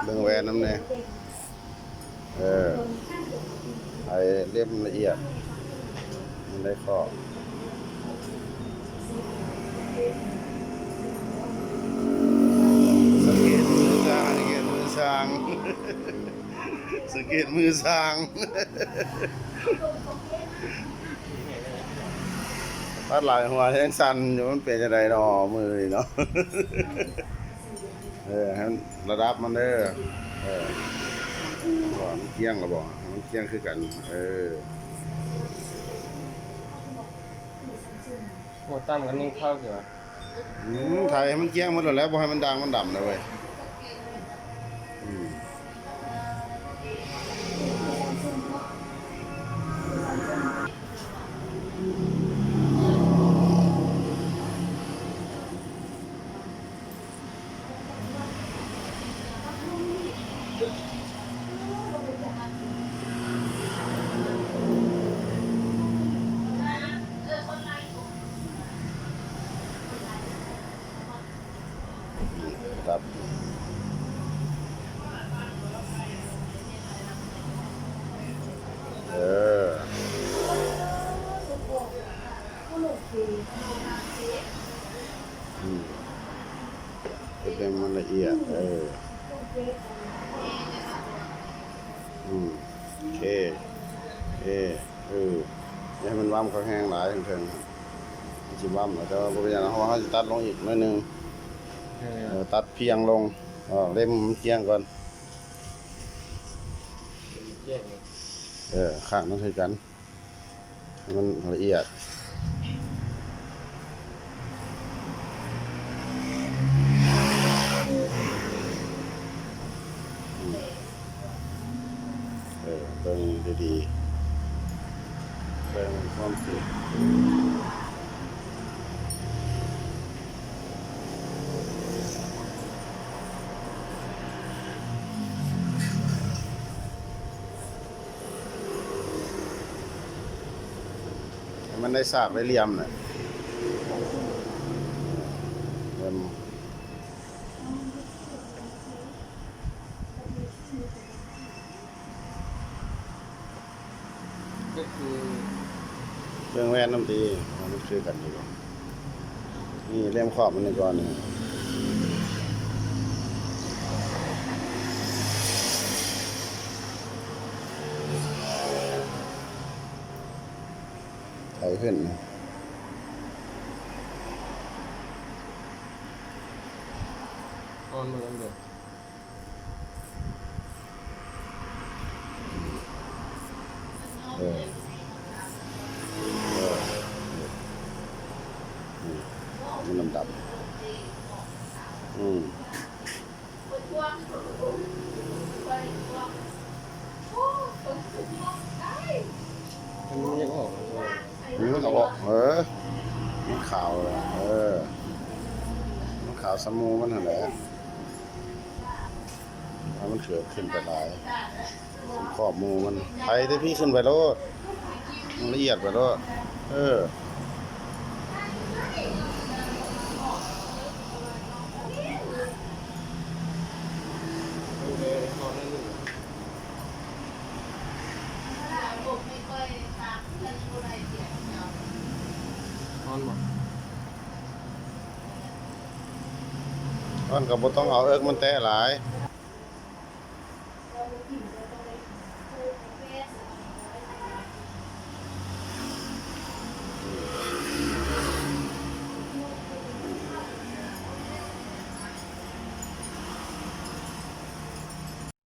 ເບິ່ງແວ່ນນຳແດ່. ເອີ ໃຫ້ເລັມລະອຽດ ມັນໄດ້ຂໍ້. ສັງເກດມືຊ່າງ ສັງເກດມືຊ່າງ ສັງເກດມືຊ່າງ. ປາດຫຼາຍຫົວແຮງສັ່ນຢູ່ ມັນເປັນຈັ່ງໃດນໍ ມື້ນີ້ເນາະ. ເອີ ໃຫ້ມັນລະດັບມັນເດີ. ເອີ ວ່າມັນກ້ຽງລະບໍ່ ໃຫ້ມັນກ້ຽງຄືກັນ. ເອີ ໂອ້ ຕຳກັນໜຶ່ງເຂົ້າຊິວະ. ອືມ ໄຖໃຫ້ມັນກ້ຽງໝົດແລ້ວ ບໍ່ໃຫ້ມັນດ່າງມັນດຳເດ້ເວີຍ. ອືມ ນີ້ ລະດັບ ເອີ ອືມ ເຮັດໃຫ້ມັນລະອຽດ. ເອີ ອືມ ໂອເຄ ເອີ ເອີ ຢ່າໃຫ້ມັນຫວ່ຳເຂົ້າແຮງຫຼາຍເທິງໆ ມັນຊິຫວ່ຳ. ແຕ່ວ່າບໍ່ເປັນຫຍັງ ເຮົາ ເຮົາຊິຕັດລົງອີກໜ້ອຍໜຶ່ງ. ເອີ ເອີ ຕັດພຽງລົງ ເອີ ເລັມມັນກ້ຽງກ່ອນ. ເອີ ຂ້າງນັ້ນຄືກັນ ໃຫ້ມັນລະອຽດ. ເອີ ເບິ່ງດີໆ ເບິ່ງຄວາມຈິງ. ໃຫ້ມັນໄດ້ສາກໄດ້ຫຼ່ຽມນະ ເບິ່ງ. ກໍຄື ເບິ່ງແວ່ນນຳຕິ ວ່າມັນຄືກັນຢູ່ບໍ່. ນີ້ເລັມຂອບມັນນີ້ກ່ອນນີ້ ໄຖຂຶ້ນ ອ່ອນເບິ່ງເດີ. ເອີ ເອີ ນີ້ ມັນດຳໆ ອືມ ມັນຍັງອອກ ມັນກໍອອກ ເອີ ມັນຂາວ ເອີ ມັນຂາວຊຳໝູ່ມັນຫັ້ນແຫຼະ. ໃຫ້ມັນເກີດຂຶ້ນໄປຫຼາຍ ຂອບໝູ່ມັນ ໄຖແຕ່ພີ້ຂຶ້ນໄປໂລດ ມັນລະອຽດໄປໂລດ ເອີ. ຮ້ອນບໍ່? ມັນກໍບໍ່ຕ້ອງເອົາເອິກມັນແຕະຫຼາຍ